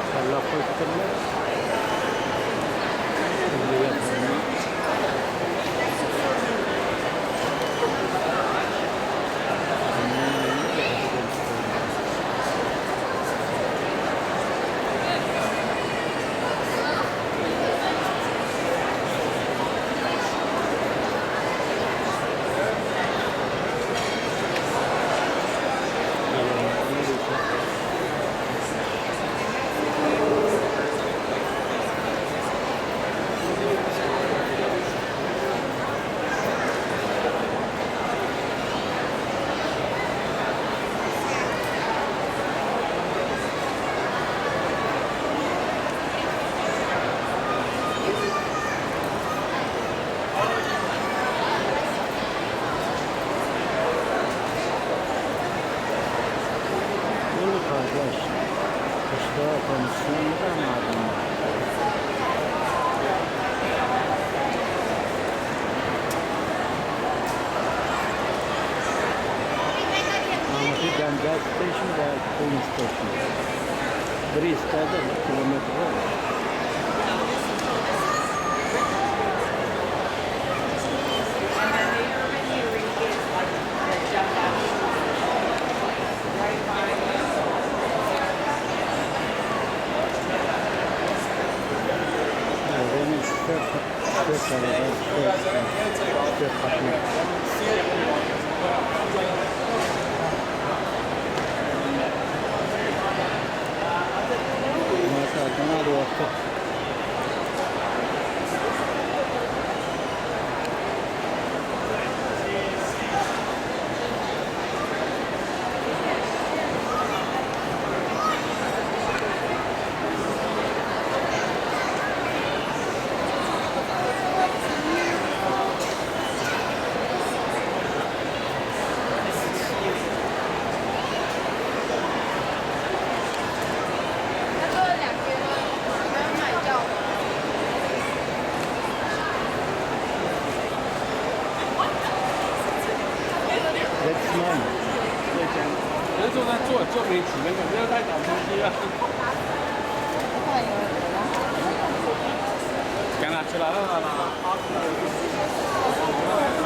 Sallap goýupdyrlar. Indi ýapyny. Boldy kardeş. Gyşda tomusda mydama adam bar. Aňyrsy Dundas Station, bärsi Queen Station. 300-da kilometr bar. 坐那坐坐没几分钟，不要太早出去了。干了，吃了，来来来。